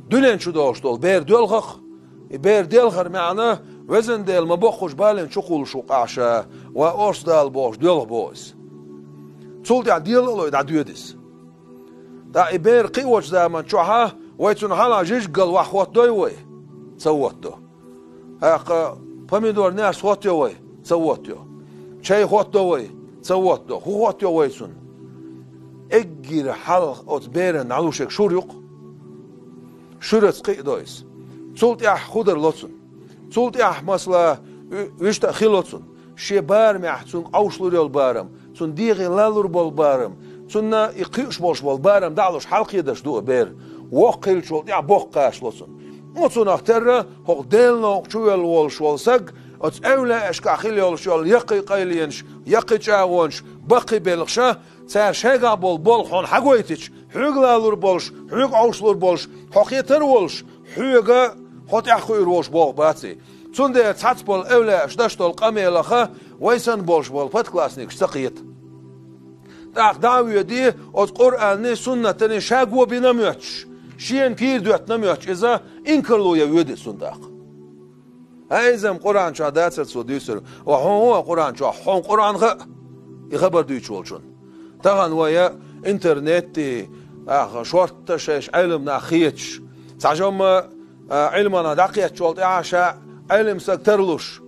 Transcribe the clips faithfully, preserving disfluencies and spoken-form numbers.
Дуьнен чу долуш долу бер доьлхах, и бер делхар маьӀна, везан Дела ма боккхуш бален чу кхуллуш ву къаша, ва орс дала бохуш доьлха боху иза. Цул тӀаьхьа дела а лой дӀадоьду иза. ТӀаккха и бер кхиочу заман чохьа вай цунна хьалха жижигал вахь хӀоттадой вай? Ца хӀоттадо. ТӀаккха помидор, наьрс хӀоттайо вай? Ца хӀоттайо. Чай хӀоттадо вай? Ца хӀоттадо. ХӀун хӀоттайо вай цунна? Эггира хьалха оцу беран дӀалуш ерг шура ю-кх. Шуьраца кхиадо иза. Цул тӀаьхьа хӀун дарло цунна? Цул тӀаьхьа, масала, уь-, вуьшта а хило цунна. Шен барамехь цунна къовшлур йолу барам, цунна дегӀе лалур болу барам, цунна и кхуьуш болуш болу барам дӀа а луш хьалакхедаш ду а бер. Воккха хиллачул тӀаьхьа боккха кхачало цунна. Оцунах терра хӀокху Делан новкъа чу воьлла волуш волу саг, оцу эвлаашкахь хила йолуш йолу яккхий къайленаш, яккхий чӀагӀонаш, баккхий белхаша, цара шайгахь болу болх хьуна хьагойтича, хьоьга лалур болуш, хьоьга Ӏовшлур болуш, хьо кхетар а волуш, хьоьга хьо тӀаьхьакхуьур волуш болх бац и. Цундела цхьацца болу эвлааш деш долу къамелаха вай санна болуш болу подклассникаш ца кхета. ТӀаккха дӀа а воьдий, оцу Къуръанний, суннатаний ша го бина моьттуш, шена кийра доьттина моьттуш, иза инкарло ян воьду цунна тӀаккха. Ай, иза-м Къуръан чохь дацара цо дуьйцур. Ва хьуна хӀун а Къуръан чохь, хьуна Къуръан хаьа и хабар дуьйцуш волчунна. Тахана вай интернетти, аха, шортта шайша Ӏелам нах хеташ, цхьа жамма, а, Ӏилманах дӀакхеттачул тӀаьхьа ша Ӏелам саг тарлуш.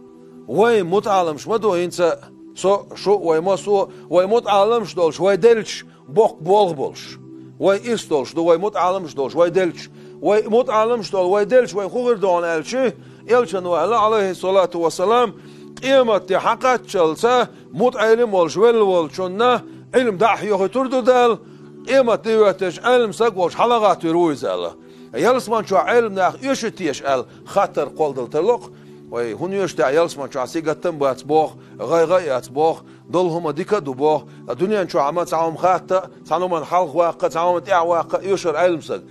Вай мутаӀаламаш ма ду хӀинца а, со, шу, вай массо а, вай мутаӀаламаш долуш, вай делча, боккха болх болуш. Вай ирс долуш ду, вай мутаӀаламаш долуш, вай делча. Вай мутаӀаламаш долу, вай делча, вай хӀун хир ду хьуна аьлча, элчано аьлла, Ӏалайхиссалату вассалам, къематде хьакхаччалца мутаӀелим волуш велла волчунна Ӏилма дӀа а хьоьхуьйтур ду Дала, къематде хӀоьттича Ӏелам саг волуш хьалагӀаттавер ву иза аьлла. Ялсаман чохь Ӏелам нах оьшуьйту теша аьлла хаттар кхолладала тарло-кх. Вай хӀун оьшу тӀехь ялсаман чохь сингаттам а бац боху, гӀайгӀа а яц боху, долу хӀума дика а ду боху, а дуьнен чохь ма цхьа хӀума хатта, цхьана хӀуманна хьалха ваккха, цхьана хӀуманна тӀаьхьа ваккха оьшура Ӏелам саг.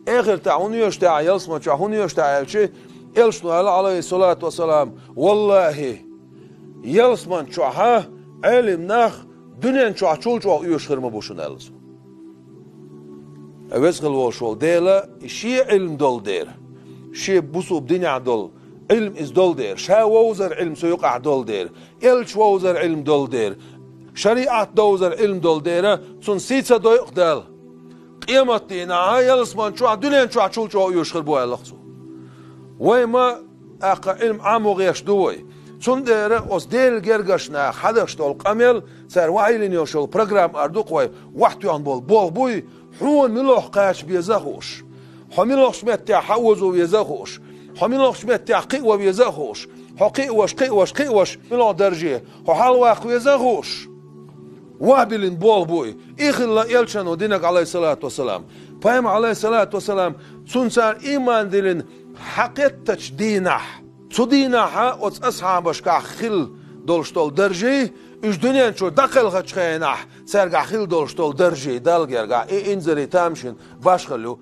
Эхартахь хӀун оьшу тӀехь, ялсаман чохь хӀун оьшу тӀехь аьлча, элчано аьлла, Ӏалайхиссалату вассалам, валлахӀи, ялсаман чохьа Ӏелам нах дуьнен чохь чул чӀогӀа оьшу хир ма бу шуна аьлла цо. Веза хила волуш волу Дела, и шен Ӏилма долу дера, шен бусулба динехь долу Ӏилма иза долу дера, ша вовзар Ӏилма цу юкъахь долу дера, элча вовзар Ӏилма долу дера, шариӀат довзар Ӏилма долу дера, цунна сий ца дойу-кх Дала. Къематдийнахьа ялсаман чохь, дуьнен чохь чул чӀогӀа оьшу хир бу аьлла-кх цо. Вай ма, тӀаккха Ӏилма Ӏамо гӀеш ду вай. Цундела оцу Делан гергарчу наха хьадеш долу къамел, цара ваийлина йолуш йолу программа ара ду-кх вай, вахтоьхна болу болх буй, хьуна муьлха кхача беза а хууш, хьо муьлхачу меттехь хьаозо веза а хууш, хьо муьлхачу меттехь кхио веза а хууш, хьо кхиош, кхиош, кхиош, муьлха дарже хьо хьалаваккха веза а хууш. Вахь биллина болх бу и. И хилла элчано динарг, Ӏалайхиссалату вассалам. Пайхамар, Ӏалайхиссалату вассалам, цунна цара ийман диллина хьакхеттачу дийнахь, цу дийнахьа оцу асхьабашкахь хилла долуш долу даржий, уьш дуьнен чуьра дӀакхелхачу хенахь цаьргахь хилла долуш долу даржий, Далла гергахь, и инзаре тамашийна башхалла ю.